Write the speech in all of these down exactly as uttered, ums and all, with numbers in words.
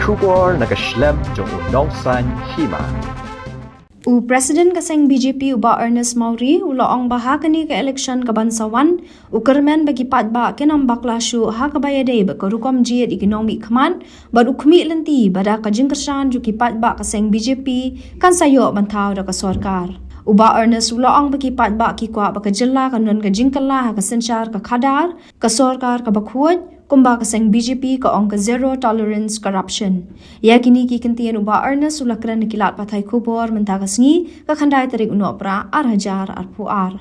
Khubor na ka shlem jong u nongsan hima. U President ka seng B J P u Bah Ernest Mawrie u la ong ba ha kane ka election ka ban sa wan, u kyrmen ba ki paidbah kin ym bakla shuh ha kaba ïadei bad ka rukom jied ïa ki nongmihkhmat, bad u khmih lynti ba da ka jingkyrshan jong ki paidbah ka seng B J P kan sa ïoh ban thaw da ka sorkar. U Bah Ernest u la ong ba ki paidbah ki kwah ba ka jylla kan don ka jingkylla ha ka synshar ka khadar, ka sorkar kaba khuid, kumba ka seng B J P ka ong ka zero tolerance corruption. Ïa kine ki kyntien u Bah Ernest u la kren ha ki lad pathai khubor mynta ka sngi, ka khyndai tarik u Nohprah ar hajar arphew ar.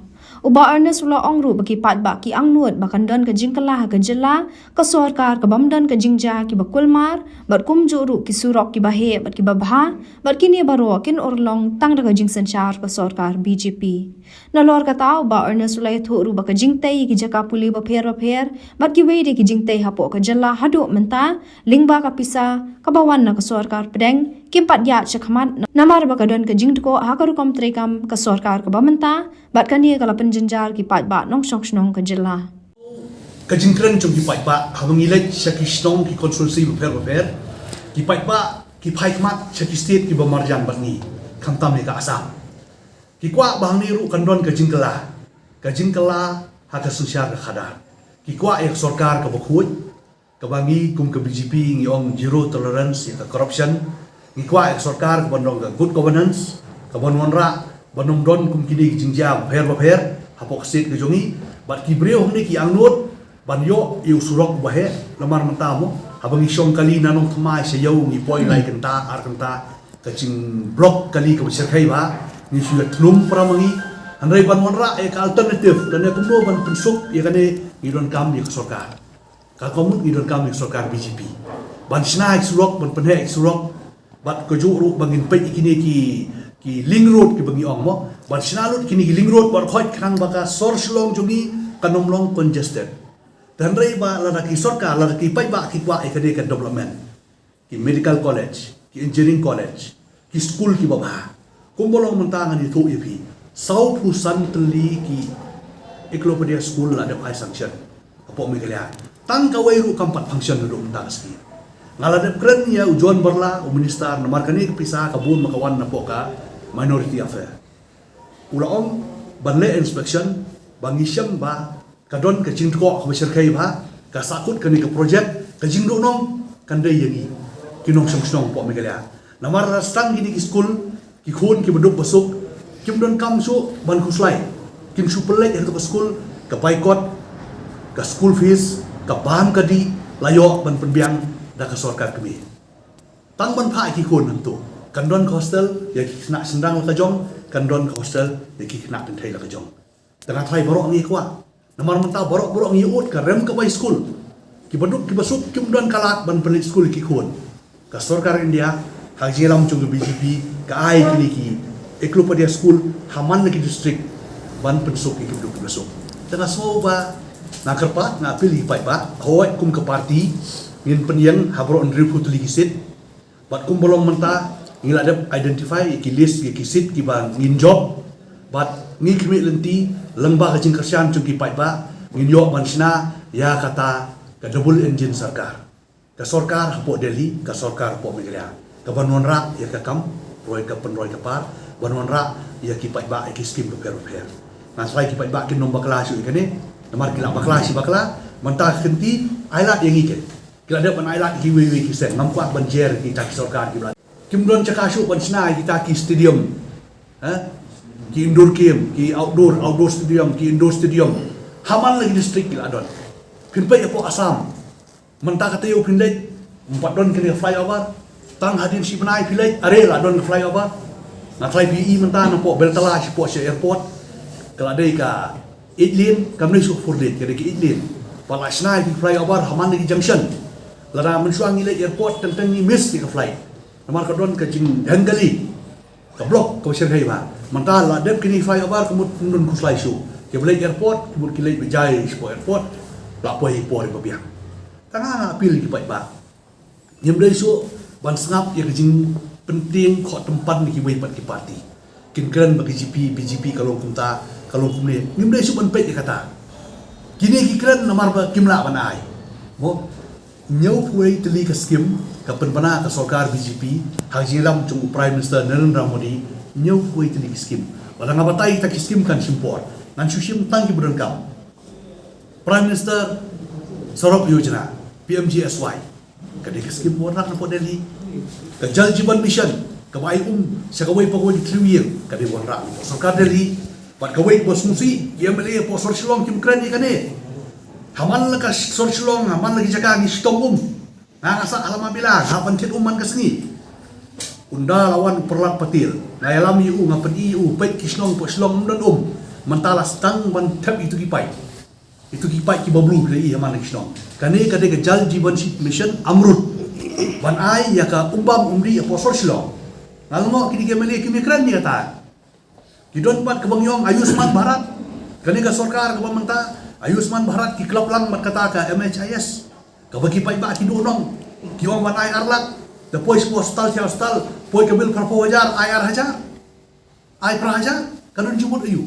U Bah Ernest u la ong ruh ba ki paidbah ki angnud ba kan don ka jingkylla ha ka jylla, ka sorkar ka bym don ka jingjia kiba kulmar, bad kumjuh ruh ki surok kiba heh bad kiba bha, bad kine baroh kin urlong tang da ka jingsynshar ka sorkar B J P. Nalor kata u Bah Ernest u la ïathuh ruh ba ka jingtei ïa ki jaka pule bapher bapher, bad kiwei de ki jingtei hapoh ka jylla haduh mynta, lyngba ka pisa kaba wan na ka sorkar pdeng, kim pat ïaid shakhmat, namar ba ka don ka jingdkoh ha ka rukom treikam ka sorkar kaba mynta, bad kane ka la pynjynjar ki paidbah nongshong shnong ka jylla. Ka jingkren jong ki paidbah, haba ngi leit sha ki shnong ki constituency bapher bapher, ki paidbah ki phai khmat sha ki state kiba marjan bad ngi, khamtam ïa ka Assam. Ki kwah ba hangne ruh kan don ka jingkylla, ka jingkylla ha ka synshar ka khadar. Ki kwah ïa ka sorkar kaba khuid, kaba ngi kum ka B J P ngi ong zero tolerance ïa ka corruption. Ngi kwah ïa ka sorkar kaban don ka good governance, kaban wanrah ban ym don kum kine ki jingjia bapher bapher hapoh ka state ka jong ngi. Bad ki briew hangne ki angnud ban ïoh ïa u surok uba heh, namar mynta mo, haba ngi shong kali na Nongthymmai sha Ïew ngi poi lai kynta ar kynta, ka jingblock kali kaba shyrkhei bha, ngi shu ïa thnum para ma ngi. Hynrei ban wanrah ïa ka alternative, lane kumno ban pynsuk ïa kane, ngi donkam ïa ka sorkar. Ka kong mut ngi donkam ïa ka sorkar B J P ban shna ïa ka surok, ban pynheh ïa ka surok. Bad kajuh ruh ba ngin peit ïa kine ki, ki link road kiba ngi ong mo, ban shna lut kine ki link road bad khoit khnang ba ka sor Shillong jong ngi kan ym long congested. Te hynrei ba lada ki sorkar, lada ki paidbah ki kwah ïa kane ka development, ki medical college, ki engineering college, ki skul kiba bha. Kumba long mynta ngan ïathuh ïa phi, sawphew san tylli ki Eklavya School la dep ai sanction hapoh Meghalaya. Tang kawei ruh kam pat function haduh mynta ka sngi. Nga la dep kren ïa u John Barla, u minister, namar kane ka pisa ka bun ma ka wan napoh ka Minority Affair. U la ong ban leh inspection, ba ngi shem ba ka don ka jingdkoh kaba shyrkhei bha, ka sahkut kane ka project, ka jingduhnong kan dei ïa ngi ki nongshong shnong hapoh Meghalaya. Namar la sdang kine ki skul, ki khun kiba duk ba suk kim donkam shuh ban khuslai, kim shu pynleit ha ka skul, ka baikot, ka school fees, ka bam ka dih la ïoh ban pynbiang da ka sorkar kmie. Tang ban phah ïa ki khun hangto, kan don ka hostel ïa ki khynnah shynrang la ka jong, kan don ka hostel ïa ki khynnah kynthei la ka jong. Te nga trai baroh ngi kwah. Namar mynta baroh baroh ngi ud ka rem ka bai skul. Kiba duk kiba suk kim don ka lad ban pynleit skul ïa ki khun. Ka sorkar India ha ka jingïalam jong ka B J P ka ai kine ki Eklavya School ha man la ki district ban pynsuk ïa kiba duk kiba suk. Te nga sngew ba nga kyrpad, nga appeal ïa ki paidbah, hooid kum ka party ngin pynïeng ha baroh hynriewphew tylli ki seat. Bad kumba long mynta ngi la dep identify ïa ki list ïa ki seat kiba ngin jop. Bad ngi khmih lynti lyngba ka jingkyrshan jong ki paidbah ngin ïoh ban shna ïa kata ka double engine sorkar. Ka sorkar hapoh Delhi, ka sorkar hapoh Meghalaya, kaban wanrah ïa ka kam roi ka pynroi ka par, ban wanrah ïa ki paidbah ïa ki skim bapher bapher. Nga trai ki paidbah kin ym bakla shuh ïa kane, namar ki la bakla shi bakla. Mynta ka kynti ai lad ïa ngi ken. Ki la dep ban ai lad ïa kiwei kiwei ki seng, ngam kwah ban jer kita ki sorkar ki ba la, kim don jaka shuh ban shna ïa kita ki stadium, eh, ki indoor game, ki outdoor, outdoor stadium, ki indoor stadium. Ha man la ki district ki la don. Phin peit hapoh Assam, mynta ka taïew phin leit, ym pat don kane ka flyover. Tang hadien shi bnai phi leit, are la don ka flyover. Nga trai phi i mynta napoh Beltala shapoh sha airport, ka la dei ka eight lane, kam dei shuh four lane, ka dei ka eight lane. Pat la shna ïa ki flyover ha man la ki junction. Lada mynshuwa ngi leit airport teng teng ngi miss ïa ka flight, namar ka don ka jingdheng kali, ka block kaba shyrkhei bha. Mynta la dep kine ki flyover ka mut ym don khuslai shuh. Kiba leit airport ka mut ki leit ba jai shapoh airport, la poi ha i por iba biang. Te nga appeal ïa ki paidbah, ngim dei shuh ban sngap ïa ka jingpyntieng khoh tympan na kiwei pat ki party. Kin kren ba ka B J P, B J P ka long kumta, ka long kumne. Ngim dei shuh ban peit ïa kata. Kine ki kren namar ba kim lah ban ai. Mo, Hynñiewphew tylli ka skim ka pynbna ka sorkar B J P ha ka jingïalam jong u Prime Minister Narendra Modi. Hynñiewphew tylli ki skim. Wat la nga batai kita ki skim kan shim por, ngan shu shim tang kiba donkam. Prime Minister Sadak Yojana, P M G S Y, ka dei ka skim ba wanrah na pdeng Delhi. Ka Jal Jeevan Mission kaba ai um sha kawei pa kawei ki three wheel, ka dei ba wanrah na sorkar Delhi. Bad kawei kaba sngewsih, ki M L A hapoh sor Shillong kim kren ïa kane. Ha man la ka sor Shillong, ha man la ki jaka ngi shitom um. Nga nga sah ha Lamavela, nga hap ban thied um man ka sngi. Ynda la wan u Prahlad Patil, nga ïalam ïa u, nga pyni ïa u, peit ki shnong hapoh Shillong ym don um. Mynta la sdang ban thep ïa kitu ki paip. Ïa kitu ki paip kiba blue ki la ïoh ha man ki shnong. Kane ka dei ka Jal Jeevan Mission Amrut, ban ai ïa ka um bam um dih hapoh sor Shillong. Nga la ong kine ki M L A kim ïakren ïa kata. Ki don pat kaba ngi ong Ayushman Bharat. Kane ka sorkar kaba mynta, Ayushman Bharat ki klop lang bad kata ka M H I S, kaba ki paidbah ki duh nong. Ki ong ban ai ar lak. Te poi sha hospital, sha hospital, poi ka bill phraphew hajar, ai ar hajar, ai phra hajar, ka don jingmut aïu?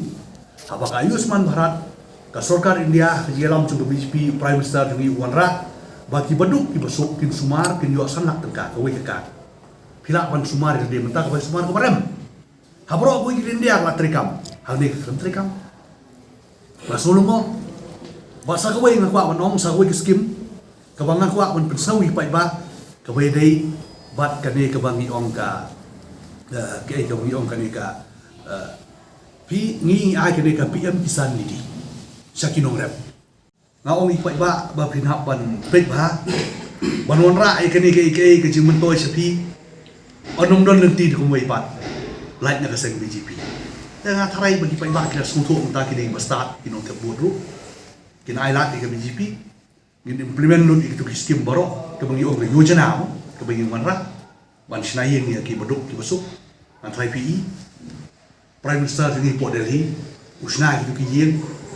Haba ka Ayushman Bharat, ka sorkar India, ka jingïalam jong ka B J P, Prime Minister jong ngi u wanrah ba kiba duk kiba suk kin sumar, kin ïoh san lak tyngka kawei ka card. Phi lah ban sumar ïa lade mynta, kaba sumar kaba rem. Ha baroh kawei ka India ka la treikam, hangne ka khlem treikam. Ba sngewlyngngoh. Ba sa kawei nga kwah ban ong, sa kawei ka skim kaba nga kwah ban pynsngew ïa ki paidbah, kaba ïadei bad kane kaba ngi ong ka, eh, kaei kaba ngi ong kane ka, eh, phi, ngi ai kane ka P M Kisan Nidhi sha ki nongrep. Nga ong ïa ki paidbah ba phin hap ban peit bha, ban wanrah ïa kane kaei kaei ka jingmyntoi sha phi. Ym don lynti da kumwei pat, lait na ka seng B J P. Te nga tharai ba ki paidbah ki la sngewthuh mynta, ki dei ba stad, ki nongthep vote ruh kin ai lad ïa ka B J P. Ngin implement lut ïa kitu ki skim baroh kaba ngi ong ka yojana mo, kaba ngi wanrah ban shna ïing ïa kiba duk kiba suk. Ngan tharai phi i Prime Minister jong ngi hapoh Delhi u shna ïa kitu ki ïing,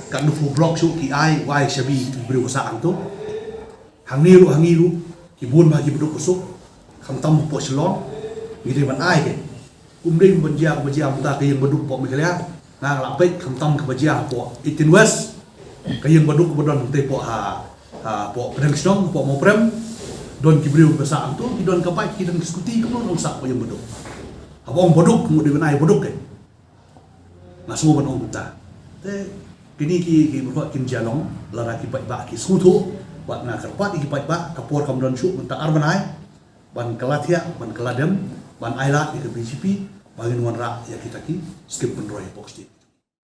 katno phew block shuh ki ai, u ai shabi ïa ki briew ba sah hangto. Hangne ruh, hangne ruh, ki bun bha kiba duk ba suk, khamtam hapoh Shillong. Ngi dei ban ai ke. Ym dei ban jia kaba jia mynta ka ïing ba duk hapoh Meghalaya. Nga nga la peit khamtam kaba jia hapoh eighteen West, ka ïing ba duk kaba don hangtei hapoh ha, hapoh pdeng shnong, hapoh Mawprem. Don ki briew ba sah hangto, ki don ka bike, ki don ki scooty, kumno ong sah hapoh ïing ba duk? Haba ong ba duk, ka mut dei ban ai ba duk ke. Nga sngew ban ong kumta. Te kine ki, ki baroh kin jia long lada ki paidbah ki sngewthuh. Bad nga kyrpad ïa ki paidbah, ka por kam don shuh, mynta ar bnai ban kylla thiah, ban kylla dem, ban ai lad ïa ka B J P ba ngin wanrah ïa kita ki skim pynroi hapoh state.